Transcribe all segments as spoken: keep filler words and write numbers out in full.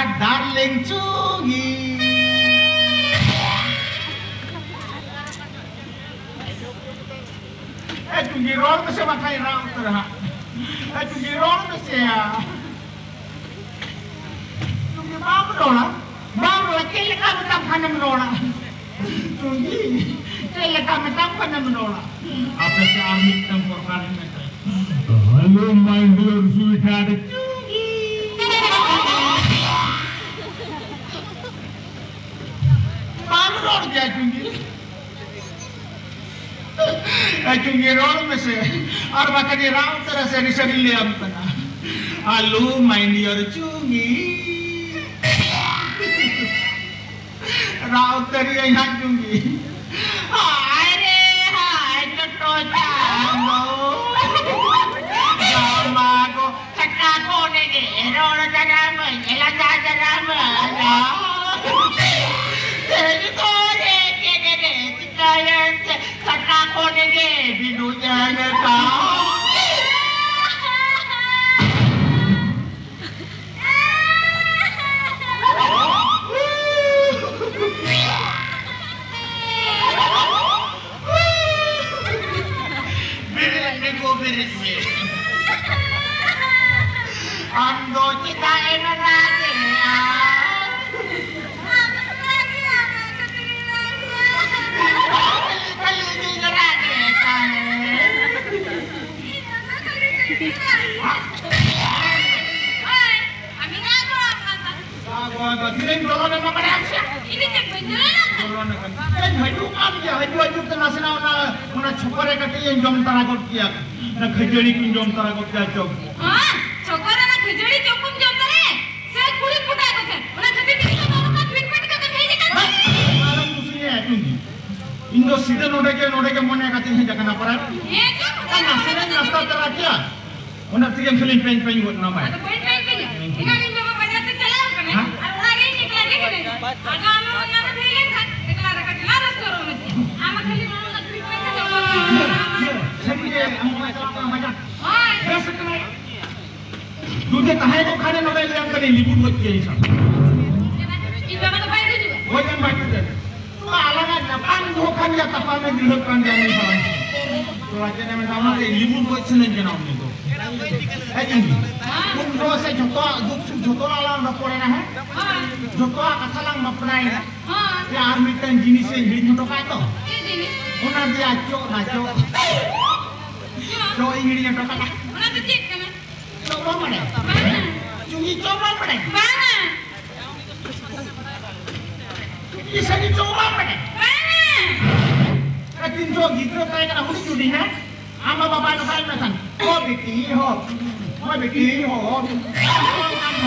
Darling Chungi. ᱮ ᱪᱩᱝᱜᱤ, ᱨᱚᱲ ᱢᱮᱥᱮ ᱵᱟᱠᱷᱟᱡ ᱨᱟᱜ ᱩᱛᱟᱹᱨ ᱦᱟᱸᱜ᱾ ᱮ ᱪᱩᱝᱜᱤ, ᱨᱚᱲ ᱢᱮᱥᱮ ᱭᱟ᱾ ᱪᱩᱝᱜᱤ, ᱵᱟᱢ ᱨᱚᱲᱟ? ᱵᱟᱢ ᱨᱚᱲᱟ? ᱪᱮᱫ ᱞᱮᱠᱟ ᱢᱮᱛᱟᱢ ᱠᱷᱟᱱᱮᱢ ᱨᱚᱲᱟ? ᱪᱩᱝᱜᱤ, ᱪᱮᱫ ᱞᱮᱠᱟ ᱢᱮᱛᱟᱢ ᱠᱷᱟᱱᱮᱢ ᱨᱚᱲᱟ? ᱟᱯᱮ ᱥᱮ ᱟᱨ ᱢᱤᱫᱴᱟᱝ ᱯᱨᱚᱠᱟᱨ ᱦᱮᱱᱟᱜ ᱛᱟᱭ᱾ Hello, my dear sweetheart. ᱪᱩᱝᱜᱤ᱾ ᱵᱟᱢ ᱨᱚᱲ ᱜᱮᱭᱟ, ᱪᱩᱝᱜᱤ᱾ ᱮ ᱪᱩᱝᱜᱤ, ᱨᱚᱲ ᱢᱮᱥᱮ, ᱟᱨ ᱵᱟᱠᱷᱟᱱ ᱨᱟᱜ ᱩᱛᱟᱹᱨᱟ, ᱥᱟᱹᱨᱤ ᱥᱟᱹᱨᱤ ᱞᱟᱹᱭᱟᱢ ᱠᱟᱱᱟ᱾ Hello, my dear ᱪᱩᱝᱜᱤ᱾ ᱨᱟᱜ ᱩᱛᱟᱹᱨᱤᱭᱟᱹᱧ ᱦᱟᱸᱜ ᱪᱩᱝᱜᱤ᱾ ᱦᱟᱭ ᱨᱮ ᱦᱟᱭ, ᱪᱚᱴᱚ ᱪᱟᱸᱫᱚ᱾ ᱡᱟᱢᱟ ᱠᱚ ᱪᱷᱟᱴᱠᱟ ᱠᱷᱚᱱ ᱜᱮ ᱨᱚᱲ ᱫᱟᱨᱟᱢᱟᱹᱧ, ᱞᱟᱸᱫᱟ ᱫᱟᱨᱟᱢᱟᱹᱧ᱾ ᱛᱮᱦᱮᱧ ᱫᱚ ᱨᱮ ᱪᱮᱫ ᱨᱮ ᱪᱤᱠᱟᱹᱭᱮᱱ ᱛᱮ ᱪᱷᱟᱴᱠᱟ ᱠᱷᱚᱱ ᱜᱮ ᱵᱤᱸᱰᱩᱧ ᱮᱱ ᱠᱟᱱ᱾ ᱵᱮᱨᱮᱫ ᱢᱮ ᱜᱳ, ᱵᱮᱨᱮᱫ ᱢᱮ᱾ ᱟᱢ ᱫᱚ ᱪᱮᱫᱟᱜ ᱮᱢ ᱨᱟᱜᱮᱜᱼᱟ? ᱠᱷᱟᱹᱞᱤ, ᱠᱷᱟᱹᱞᱤ ᱜᱤᱧ ᱨᱟᱜᱮᱫ ᱛᱟᱦᱮᱸ᱾ ᱵᱟᱵᱟ, ᱛᱤᱱᱟᱹᱜ ᱡᱚᱞᱚᱱ ᱮᱢ ᱵᱟᱲᱟᱭᱟ ᱥᱮ? ᱤᱧ ᱫᱚ ᱪᱮᱫ ᱵᱟᱹᱧ ᱡᱚᱞᱚᱱ ᱟᱠᱟᱱᱟ? ᱡᱚᱞᱚᱱ ᱟᱠᱟᱱᱟ᱾ ᱪᱮᱫ ᱦᱤᱡᱩᱜ ᱠᱟᱱ ᱜᱮᱭᱟ, ᱦᱤᱡᱩᱜ ᱦᱤᱡᱩᱜ ᱛᱮ ᱱᱟᱥᱮᱱᱟᱜ ᱚᱱᱟ, ᱚᱱᱟ ᱪᱷᱚᱠᱚ ᱨᱮ ᱠᱟᱹᱴᱤᱡ ᱤᱧ ᱡᱚᱢ ᱛᱟᱨᱟ ᱜᱚᱫ ᱠᱮᱭᱟ, ᱚᱱᱟ ᱠᱷᱟᱹᱡᱟᱹᱲᱤ ᱠᱚᱧ ᱡᱚᱢ ᱛᱟᱨᱟ ᱜᱚᱫ ᱠᱮᱭᱟ, ᱪᱚᱯ᱾ ᱦᱮᱸ, ᱪᱷᱚᱠᱚ ᱨᱮ ᱚᱱᱟ ᱠᱷᱟᱹᱡᱟᱹᱲᱤ ᱪᱚᱯ ᱠᱚᱢ ᱡᱚᱢ ᱛᱟᱨᱟᱭᱟ? ᱥᱮ ᱠᱩᱲᱤ ᱯᱚᱴᱟᱣ ᱠᱚ ᱴᱷᱮᱱ? ᱚᱱᱟ ᱠᱷᱟᱹᱛᱤᱨ ᱛᱮᱜᱮ ᱛᱚ ᱱᱚᱣᱟ ᱯᱷᱤᱴ ᱯᱷᱟᱴ ᱠᱟᱛᱮᱢ ᱦᱮᱡ ᱟᱠᱟᱱ ᱛᱟᱦᱮᱸ᱾ ᱟᱞᱚᱢ ᱠᱩᱥᱤᱧᱟ, ᱮᱠᱫᱚᱢ ᱜᱮ᱾ ᱤᱧ ᱫᱚ ᱥᱤᱫᱷᱟᱹ ᱱᱚᱰᱮ ᱜᱮ, ᱱᱚᱰᱮ ᱜᱮ ᱢᱚᱱᱮ ᱠᱟᱛᱮᱧ ᱦᱮᱡ ᱟᱠᱟᱱᱟ, ᱯᱟᱨᱟ᱾ ᱦᱮᱸ, ᱪᱚ, ᱟᱨ ᱱᱟᱥᱮᱱᱟᱜ ᱤᱧ ᱱᱟᱥᱛᱟ ᱛᱟᱨᱟ ᱠᱮᱭᱟ᱾ ᱚᱱᱟ ᱛᱮᱜᱮ ᱠᱷᱟᱹᱞᱤᱧ ᱯᱮᱧ ᱯᱮᱧ ᱜᱚᱫ ᱮᱱᱟ ᱢᱟᱭ᱾ ᱟᱫᱚ ᱯᱮᱧ ᱯᱮᱧ ᱯᱮᱧ᱾ ᱮᱱᱟᱝ ᱤᱧ ᱵᱟᱵᱟ ᱵᱟᱡᱟᱨ ᱛᱮ ᱪᱟᱞᱟᱣ ᱠᱟᱱᱟᱭ᱾ ᱦᱮᱸ? ᱟᱨ ᱚᱲᱟᱜ ᱨᱮ ᱤᱧ ᱮᱠᱞᱟ ᱜᱮ ᱢᱤᱱᱟᱹᱧᱟ᱾ ᱟᱫᱚ ᱟᱢ ᱦᱚᱸ ᱚᱱᱟ ᱨᱮ ᱦᱮᱡ ᱞᱮᱱᱠᱷᱟᱱ ᱮᱠᱞᱟ ᱨᱮ ᱠᱟᱹᱴᱤᱡ ᱞᱟᱝ ᱨᱟᱹᱥᱠᱟᱹ ᱨᱚᱢᱚᱡᱽ ᱠᱮᱭᱟ᱾ ᱟᱢ ᱢᱟ ᱠᱷᱟᱹᱞᱤ ᱱᱚᱣᱟ ᱨᱮᱱᱟᱜ ᱯᱮᱧ ᱯᱮᱧ ᱠᱟᱛᱮ ᱚᱲᱟᱜ ᱨᱮ ᱤᱭᱟᱹ, ᱤᱭᱟᱹ, ᱥᱟᱹᱨᱤ ᱜᱮ, ᱟᱢ ᱚᱲᱟᱜ ᱪᱟᱞᱟᱜ ᱠᱟᱱᱟ ᱵᱟᱡᱟᱨ᱾ ᱦᱳᱭ᱾ ᱵᱮᱥ ᱠᱟᱱᱟ᱾ ᱡᱩᱫᱤ ᱛᱟᱦᱮᱸ ᱠᱚᱜ ᱠᱷᱟᱱ ᱱᱚᱰᱮ ᱞᱟᱹᱭᱟᱢ ᱠᱟᱹᱱᱟᱹᱧ ᱞᱤᱵᱩᱨ ᱜᱚᱡ ᱠᱮᱭᱟ ᱤᱧ ᱥᱟᱶ᱾ ᱤᱧ ᱵᱟᱵᱟ ᱫᱚ ᱵᱟᱭ ᱜᱩᱡᱩᱜᱼᱟ᱾ ᱜᱚᱡ ᱮᱢ ᱵᱟᱭ ᱜᱩᱡᱩᱜᱼᱟ᱾ ᱱᱚᱣᱟ ᱟᱞᱟᱝᱟᱜ ᱧᱟᱯᱟᱢ ᱫᱚ ᱠᱷᱟᱱ ᱜᱮ ᱛᱟᱯᱟᱢᱮ ᱵᱷᱤᱲᱟᱹᱜ ᱠᱟᱱ ᱜᱮᱭᱟ ᱱᱩᱭ ᱥᱟᱶ᱾ ᱛᱚ ᱪᱮᱫ ᱮ ᱢᱮᱛᱟ ᱚᱱᱟᱛᱮ ᱞᱤᱵᱩᱨ ᱜᱚᱡ ᱥᱟᱱᱟᱧ ᱠᱟᱱᱟ ᱩᱱᱤ ᱫᱚ᱾ ᱦᱮᱸ ᱤᱧ ᱩᱱ ᱫᱚ ᱥᱮ ᱡᱷᱚᱛᱚᱣᱟᱜ ᱫᱩᱠ ᱥᱩᱠ ᱡᱷᱚᱛᱚᱣᱟᱜ ᱞᱟᱝ ᱨᱚᱯᱚᱲᱮᱱᱟ, ᱦᱮᱸ? ᱡᱷᱚᱛᱚᱣᱟᱜ ᱠᱟᱛᱷᱟ ᱞᱟᱝ ᱵᱟᱯᱞᱟᱭᱮᱱᱟ᱾ ᱦᱮᱸ᱾ ᱡᱮ ᱟᱨ ᱢᱤᱫᱴᱟᱝ ᱡᱤᱱᱤᱥ ᱤᱧ ᱦᱤᱲᱤᱧ ᱦᱚᱴᱚ ᱠᱟᱜ ᱫᱚ᱾ ᱪᱮᱫ ᱡᱤᱱᱤᱥ? ᱚᱱᱟ ᱨᱮᱭᱟᱜ ᱪᱚᱜ ᱱᱟ ᱪᱚᱜ᱾ ᱪᱚᱜ? ᱪᱚᱜ ᱤᱧ ᱦᱤᱲᱤᱧ ᱦᱚᱴᱚ ᱠᱟᱜᱼᱟ᱾ ᱚᱱᱟ ᱫᱚ ᱪᱮᱫ ᱠᱟᱱᱟ? ᱪᱚᱜ ᱵᱟᱢ ᱵᱟᱲᱟᱭᱟ? ᱵᱟᱝᱟ᱾ ᱪᱩᱝᱜᱤ ᱪᱚᱜ ᱵᱟᱢ ᱵᱟᱲᱟᱭᱟ? ᱵᱟᱝᱟ᱾ ᱪᱩᱝᱜᱤ ᱥᱟᱹᱨᱤ ᱪᱚᱜ ᱵᱟᱢ ᱵᱟᱲᱟᱭᱟ? ᱵᱟᱝᱟ᱾ ᱟᱨ ᱛᱤᱱ ᱡᱚᱦᱚᱜ ᱜᱤᱫᱽᱨᱟᱹ ᱛᱟᱦᱮᱸ ᱠᱟᱱᱟ ᱦᱩᱰᱤᱧ ᱦᱩᱰᱤᱧ ᱦᱮᱸ? ᱟᱢ ᱵᱟᱵᱟ ᱱᱚᱝᱠᱟᱭ ᱢᱮᱛᱟᱢ, "ᱚ ᱵᱤᱴᱤ ᱦᱚ, ᱚ ᱵᱤᱴᱤ ᱦᱚ", ᱚ,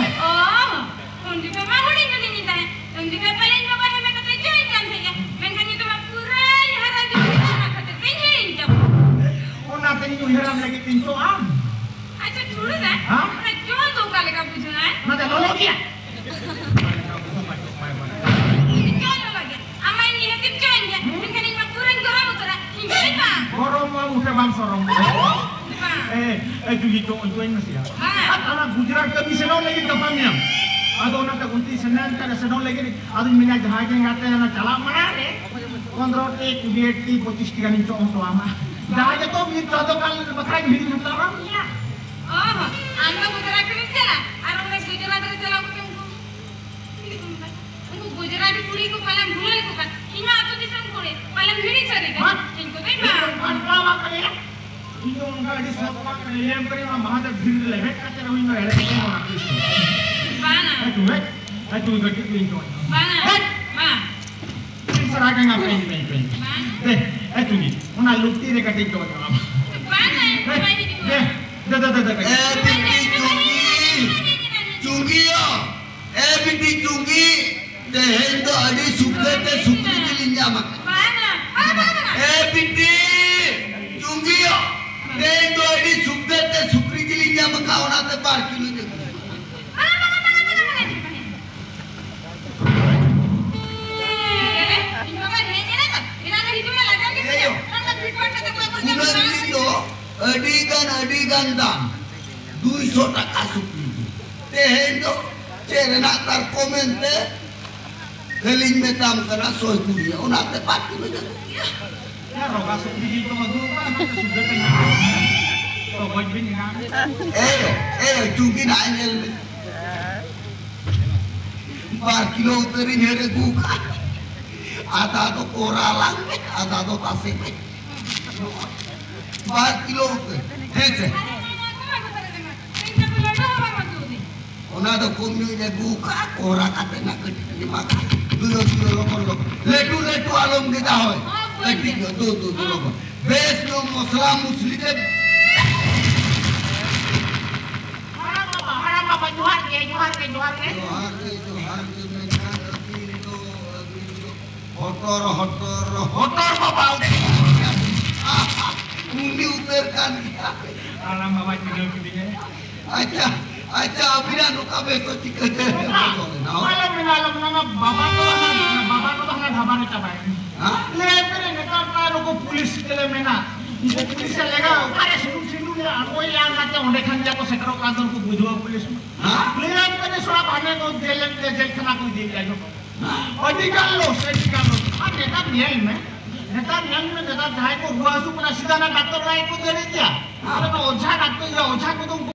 ᱩᱱ ᱡᱚᱠᱷᱚᱱ ᱢᱟ ᱦᱩᱰᱤᱧ ᱦᱩᱰᱤᱧ ᱤᱧ ᱛᱟᱦᱮᱸ, ᱩᱱ ᱡᱚᱠᱷᱚᱱ ᱯᱟᱞᱮ ᱤᱧ ᱵᱟᱵᱟ ᱦᱮᱢᱮ ᱠᱟᱛᱮ ᱡᱚᱭᱮᱱ ᱠᱟᱱ ᱛᱟᱦᱮᱸᱜᱼᱟ, ᱢᱮᱱᱠᱷᱟᱱ ᱱᱤᱛᱚᱜ ᱢᱟ ᱯᱩᱨᱟᱹᱧ ᱦᱟᱨᱟ ᱡᱩᱣᱟᱹᱱ ᱠᱟᱱᱟ, ᱚᱱᱟ ᱠᱷᱟᱹᱛᱤᱨ ᱛᱤᱧ ᱦᱤᱲᱤᱧ ᱪᱟᱵᱟ᱾ ᱚᱱᱟ ᱛᱮᱧ ᱩᱭᱦᱟᱹᱨᱟᱢ ᱞᱟᱹᱜᱤᱫ ᱛᱤᱧ ᱪᱚᱜ ᱟᱢ᱾ ᱟᱪᱪᱷᱟ, ᱴᱷᱩᱲᱩ ᱫᱟ, ᱦᱮᱸ? ᱚᱱᱟ ᱡᱚ ᱫᱚ ᱚᱠᱟ ᱞᱮᱠᱟ ᱵᱩᱡᱷᱟᱹᱜᱼᱟ? ᱚᱱᱟ ᱫᱚ ᱞᱚᱞᱚ ᱜᱮᱭᱟ᱾ ᱡᱚ ᱞᱚᱞᱚ ᱜᱮᱭᱟ᱾ ᱟᱢ ᱢᱟ ᱤᱧ ᱱᱤᱦᱟᱹᱛ ᱮᱢ ᱪᱚᱜ ᱤᱧ ᱜᱮᱭᱟ, ᱢᱮᱱᱠᱷᱟᱱ ᱤᱧ ᱢᱟ ᱯᱩᱨᱟᱹᱧ ᱜᱚᱨᱚᱢ ᱩᱛᱟᱹᱨᱟ᱾ ᱤᱧ ᱫᱚ ᱵᱟᱝ᱾ ᱜᱚᱨᱚᱢ ᱢᱟ ᱩᱛᱟᱹᱨ ᱵᱟᱝ ᱥᱚᱨᱚᱢ᱾ ᱵᱟᱝ᱾ ᱮ, ᱮ, ᱡᱩᱦᱤ ᱪᱚᱜ ᱚᱪᱚᱧ ᱢᱮᱥᱮᱭᱟ᱾ ᱵᱟᱝ᱾ ᱟᱨ ᱚᱱᱟ ᱜᱩᱡᱽᱨᱟᱴ ᱠᱟᱹᱢᱤ ᱥᱮᱱᱚᱜ ᱞᱟᱹᱜᱤᱫ ᱜᱟᱯᱟ ᱢᱮᱭᱟᱝ᱾ ᱟᱫᱚ ᱚᱱᱟᱛᱮ ᱚᱱᱛᱮ ᱥᱮᱱ ᱞᱮᱱᱠᱷᱟᱱ ᱥᱮᱱᱚᱜ ᱞᱟᱹᱜᱤᱫ ᱟᱫᱚᱧ ᱢᱮᱱᱟ ᱡᱟᱦᱟᱸ ᱜᱮ ᱜᱟᱛᱮ ᱚᱱᱟ ᱪᱟᱞᱟᱜ ᱢᱟᱲᱟᱝ ᱨᱮ ᱯᱚᱱᱨᱚ ᱴᱤ, ᱠᱩᱲᱤ ᱴᱤ, ᱯᱚᱸᱪᱤᱥ ᱴᱤ ᱜᱟᱱᱤᱧ ᱪᱚᱜ ᱦᱚᱴᱚ ᱟᱢᱟ᱾ ᱡᱟᱦᱟᱸ ᱜᱮᱛᱚ ᱢᱤᱫ ᱪᱟᱸᱫᱚ ᱜᱟᱱ ᱵᱟᱠᱷᱨᱟᱧ ᱦᱤᱲᱤᱧ ᱦᱟᱛᱟᱲᱟ᱾ ᱚ, ᱟᱢ ᱫᱚ ᱜᱩᱡᱽᱨᱟᱴ ᱨᱮᱢ ᱪᱟᱞᱟᱜ ᱟᱨ ᱚᱸᱰᱮ ᱜᱩᱡᱽᱨᱟᱴ ᱨᱮ ᱪᱟᱞᱟᱣ ᱠᱟᱛᱮ ᱩᱱᱠᱩ ᱩᱱᱠᱩ ᱜᱩᱡᱽᱨᱟᱴᱤ ᱠᱩᱲᱤ ᱠᱚ ᱯᱟᱞᱮᱢ ᱵᱷᱩᱞᱟᱹᱣ ᱠᱚ ᱠᱷᱟᱱ, ᱤᱧ ᱢᱟ ᱟᱹᱛᱩ ᱫᱤᱥᱚᱢ ᱠᱩᱲᱤ, ᱯᱟᱞᱮᱢ ᱦᱤᱲᱤᱧ ᱥᱟᱹᱨᱤ ᱠᱟᱱ᱾ ᱦᱟᱴ! ᱤᱧ ᱠᱚᱫᱚᱧ ᱵᱟᱝ᱾ ᱯᱟᱱᱛᱟᱣ ᱵᱟᱝ ᱠᱟᱱᱟ᱾ ᱤᱧ ᱫᱚ ᱚᱱᱠᱟ ᱟᱹᱰᱤ ᱥᱚᱛ ᱵᱟᱝ ᱠᱟᱱᱟ᱾ ᱞᱟᱹᱭᱟᱢ ᱠᱟᱹᱱᱟᱹᱧ, ᱚᱱᱟ ᱢᱟᱦᱟᱫᱮᱵ ᱵᱷᱤᱲ ᱨᱮ ᱞᱮᱵᱮᱫ ᱠᱟᱛᱮ ᱨᱮᱦᱚᱸ ᱤᱧ ᱫᱚ ᱮᱲᱮ ᱠᱟᱛᱮ ᱦᱚᱸ ᱟᱹᱛᱩ ᱫᱤᱥᱚᱢ᱾ ᱵᱟᱝᱟ᱾ ᱦᱟᱴ, ᱦᱟᱴ, ᱦᱟᱴ, ᱠᱟᱹᱴᱤᱡ ᱫᱚ ᱤᱧ ᱫᱚ᱾ ᱵᱟᱝᱟ᱾ ᱦᱟᱴ! ᱵᱟᱝ᱾ ᱤᱧ ᱥᱟᱨᱟ ᱜᱟᱸᱜᱟ ᱯᱮᱱ, ᱯᱮᱱ, ᱯᱮᱱ᱾ ᱵᱟᱝ᱾ ᱫᱮ, ᱮ ᱪᱩᱝᱜᱤ, ᱚᱱᱟ ᱞᱩᱝᱛᱤ ᱨᱮ ᱠᱟᱹᱴᱤᱡ ᱫᱚ ᱧᱟᱢᱟ᱾ ᱵᱟᱝᱟ, ᱤᱧ ᱫᱚ ᱵᱟᱭ ᱦᱤᱡᱩᱜᱼᱟ᱾ ᱫᱮ, ᱫᱮ, ᱫᱮ, ᱫᱮ, ᱫᱮ, ᱫᱮ᱾ ᱮ ᱵᱤᱴᱤ ᱪᱩᱝᱜᱤ, ᱪᱩᱝᱜᱤ ᱭᱟ᱾ ᱮ ᱵᱤᱴᱤ ᱪᱩᱝᱜᱤ, ᱛᱮᱦᱮᱧ ᱫᱚ ᱟᱹᱰᱤ ᱥᱩᱠᱷᱟᱹ ᱛᱮ ᱥᱩᱠᱨᱤ ᱡᱤᱞᱤᱧ ᱧᱟᱢ ᱟᱠᱟᱫᱟ᱾ ᱵᱟᱝᱟ, ᱵᱟᱝᱟ, ᱵᱟᱝᱟ, ᱵᱟᱝᱟ᱾ ᱮ ᱵᱤᱴᱤ ᱪᱩᱝᱜᱤᱭᱟ, ᱛᱮᱦᱮᱧ ᱫᱚ ᱟᱹᱰᱤ ᱥᱩᱠᱷᱟᱹ ᱛᱮ ᱥᱩᱠᱨᱤ ᱡᱤᱞᱤᱧ ᱧᱟᱢ ᱟᱠᱟᱫᱟ, ᱚᱱᱟᱛᱮ ᱵᱟᱨ ᱠᱤᱞᱳᱧ ᱟᱹᱜᱩ ᱠᱮᱫᱟ᱾ ᱵᱟᱝᱟ, ᱵᱟᱝᱟ, ᱵᱟᱝᱟ, ᱵᱟᱝᱟ, ᱵᱟᱝᱟ᱾ ᱤᱧ ᱵᱟᱵᱟ ᱦᱮᱡ ᱮᱱᱟ ᱛᱚ, ᱮᱱᱟᱱ ᱨᱮ ᱦᱤᱡᱩᱜ ᱢᱮ, ᱞᱟᱡᱟᱣ ᱜᱮ ᱮᱭᱳ᱾ ᱵᱩᱡᱷᱟᱹᱜᱼᱟ᱾ ᱚᱱᱟ ᱵᱷᱤᱲ ᱵᱷᱟᱲ ᱠᱟᱛᱮ ᱚᱠᱚᱭ ᱠᱚᱨᱮ ᱩᱱᱟᱹᱜ ᱪᱟᱞᱟᱜ ᱠᱟᱱᱟ? ᱡᱤᱞ ᱫᱚ ᱟᱹᱰᱤ ᱜᱟᱱ, ᱟᱹᱰᱤ ᱜᱟᱱ ᱫᱟᱢ᱾ ᱫᱩᱭᱥᱚ ᱴᱟᱠᱟ ᱥᱩᱫᱷ᱾ ᱰᱟᱠᱛᱟᱨ ᱠᱚ ᱢᱮᱱᱛᱮ ᱠᱷᱟᱹᱞᱤᱧ ᱢᱮᱛᱟᱢ ᱠᱟᱱᱟ ᱥᱚᱭ ᱠᱩᱲᱤ, ᱚᱱᱟᱛᱮ ᱵᱟᱨ ᱠᱤᱞᱳ ᱡᱟᱹᱜᱩᱢ ᱜᱮᱭᱟ᱾ ᱭᱟ, ᱨᱚᱜᱟ ᱥᱩᱠᱨᱤ ᱡᱤᱞ ᱠᱚ ᱟᱹᱜᱩ ᱠᱟᱜᱼᱟ, ᱚᱱᱟ ᱛᱮ ᱥᱩᱫᱷᱟᱹ ᱯᱮ ᱧᱟᱢᱟ᱾ ᱛᱚ ᱜᱚᱡ ᱵᱤᱱ ᱮᱱᱟ᱾ ᱮ, ᱮ, ᱪᱩᱝᱠᱤ ᱱᱟᱜ ᱧᱮᱞ ᱢᱮ᱾ ᱵᱟᱨ ᱠᱤᱞᱳ ᱩᱛᱟᱹᱨᱤᱧ ᱦᱮᱡ ᱟᱹᱜᱩ ᱠᱟᱜᱼᱟ᱾ ᱟᱫᱷᱟ ᱫᱚ ᱠᱚᱨᱟ ᱞᱟᱝ ᱢᱮ, ᱟᱫᱷᱟ ᱫᱚ ᱛᱟᱥᱮ ᱢᱮ᱾ ᱵᱟᱨ ᱠᱤᱞᱳ ᱩᱛᱟᱹᱨ, ᱦᱮᱸ ᱥᱮ? ᱚᱱᱟ ᱫᱚ ᱠᱚᱢ ᱧᱚᱜ ᱤᱧ ᱟᱹᱜᱩ ᱠᱟᱜᱼᱟ, ᱠᱚᱨᱟ ᱠᱟᱛᱮ ᱱᱟ ᱠᱟᱹᱴᱤᱡ ᱤᱧ ᱮᱢᱟ ᱠᱟᱜᱼᱟ᱾ ᱫᱩ ᱫᱚ ᱫᱩ ᱫᱚ ᱞᱚᱜᱚᱱ ᱞᱚᱜᱚᱱ᱾ ᱞᱟᱹᱴᱩ ᱞᱟᱹᱴᱩ ᱟᱞᱚᱢ ᱜᱮᱫᱟ ᱦᱳᱭ᱾ ᱠᱟᱹᱴᱤᱡ ᱧᱚᱜ, ᱫᱩ ᱫᱩ ᱫᱩ ᱞᱚᱜᱚᱱ᱾ ᱵᱮᱥ ᱧᱚᱜ ᱢᱚᱥᱞᱟ ᱢᱩᱥᱞᱤ ᱛᱮ᱾ ᱦᱟᱲᱟᱢ ᱵᱟᱵᱟ, ᱦᱟᱲᱟᱢ ᱵᱟᱵᱟ, ᱡᱚᱦᱟᱨ ᱜᱮ, ᱡᱚᱦᱟᱨ ᱜᱮ, ᱡᱚᱦᱟᱨ ᱜᱮ᱾ ᱡᱚᱦᱟᱨ ᱜᱮ, ᱡᱚᱦᱟᱨ ᱜᱮ, ᱢᱮᱱᱠᱷᱟᱱ ᱟᱹᱵᱤᱱ ᱫᱚ, ᱟᱹᱵᱤᱱ ᱫᱚ ᱦᱚᱴᱚᱨ, ᱦᱚᱴᱚᱨ, ᱦᱚᱴᱚᱨ ᱵᱟᱵᱟ᱾ ᱩᱱᱤ ᱩᱛᱟᱹᱨ ᱠᱟᱱ ᱜᱮᱭᱟ᱾ ᱦᱟᱲᱟᱢ ᱵᱟᱵᱟᱭ ᱪᱤᱱᱦᱟᱹᱣ ᱠᱤᱫᱤᱧᱟ᱾ ᱟᱪᱪᱷᱟ, ᱟᱪᱪᱷᱟ, ᱟᱹᱵᱤᱱᱟᱜ ᱱᱚᱝᱠᱟ ᱵᱮᱥ ᱫᱚ ᱪᱤᱠᱟᱹᱛᱮ ᱵᱚᱫᱚᱞ ᱮᱱᱟ? ᱟᱞᱚᱢ ᱢᱮᱱᱟ, ᱟᱞᱚᱢ ᱢᱮᱱᱟ, ᱚᱱᱟ ᱵᱟᱵᱟ ᱠᱚᱫᱚ ᱦᱟᱱᱟ, ᱵᱟᱵᱟ ᱠᱚᱫᱚ ᱦᱟᱱᱟ ᱰᱷᱟᱵᱟ ᱨᱮ ᱪᱟᱵᱟᱭᱮᱱᱟ᱾ ᱦᱮᱸ? ᱞᱟᱹᱭ ᱯᱮ ᱨᱮ, ᱱᱮᱛᱟᱨ ᱢᱟ ᱱᱩᱠᱩ ᱯᱩᱞᱤᱥ ᱛᱮᱞᱮ ᱢᱮᱱᱟ, ᱩᱱᱠᱩ ᱯᱩᱞᱤᱥ ᱮ ᱞᱮᱜᱟ, ᱚᱠᱟᱨᱮ ᱥᱩᱱᱩᱢ ᱥᱤᱸᱫᱩᱨ ᱞᱮ ᱟᱬᱜᱚᱭᱮᱜᱼᱟ, ᱚᱱᱟᱛᱮ ᱚᱸᱰᱮ ᱠᱷᱟᱱ ᱜᱮ ᱟᱠᱚ ᱥᱮᱴᱮᱨᱚᱜ ᱠᱟᱱ ᱫᱚ ᱩᱱᱠᱩ ᱵᱩᱡᱷᱟᱹᱣᱟ ᱯᱩᱞᱤᱥ ᱢᱟ᱾ ᱦᱮᱸ? ᱞᱟᱹᱭ ᱯᱮ ᱨᱮ, ᱥᱚᱲᱟ ᱦᱟᱱᱮ ᱠᱚ ᱡᱮᱞ, ᱡᱮᱞ ᱠᱷᱟᱱᱟ ᱠᱚ ᱤᱫᱤᱭᱮᱜᱼᱟ ᱡᱚᱛᱚ᱾ ᱟᱹᱰᱤ ᱜᱟᱱ ᱞᱚᱥ, ᱟᱹᱰᱤ ᱜᱟᱱ ᱞᱚᱥ᱾ ᱟᱨ ᱱᱮᱛᱟᱨ ᱧᱮᱞ ᱢᱮ, ᱱᱮᱛᱟᱨ ᱧᱮᱞ ᱢᱮ, ᱱᱮᱛᱟᱨ ᱡᱟᱦᱟᱸᱭ ᱠᱚ ᱨᱩᱣᱟᱹ ᱦᱟᱹᱥᱩᱜ ᱠᱟᱱᱟ, ᱥᱤᱫᱷᱟ ᱚᱱᱟ ᱰᱟᱠᱛᱚᱨ ᱚᱲᱟᱜ ᱜᱮᱠᱚ ᱫᱟᱹᱲᱮᱫ ᱜᱮᱭᱟ᱾ ᱟᱨ ᱚᱱᱟ ᱚᱡᱷᱟ ᱰᱟᱠᱛᱚᱨ, ᱤᱭᱟᱹ, ᱚᱡᱷᱟ ᱠᱚᱫᱚ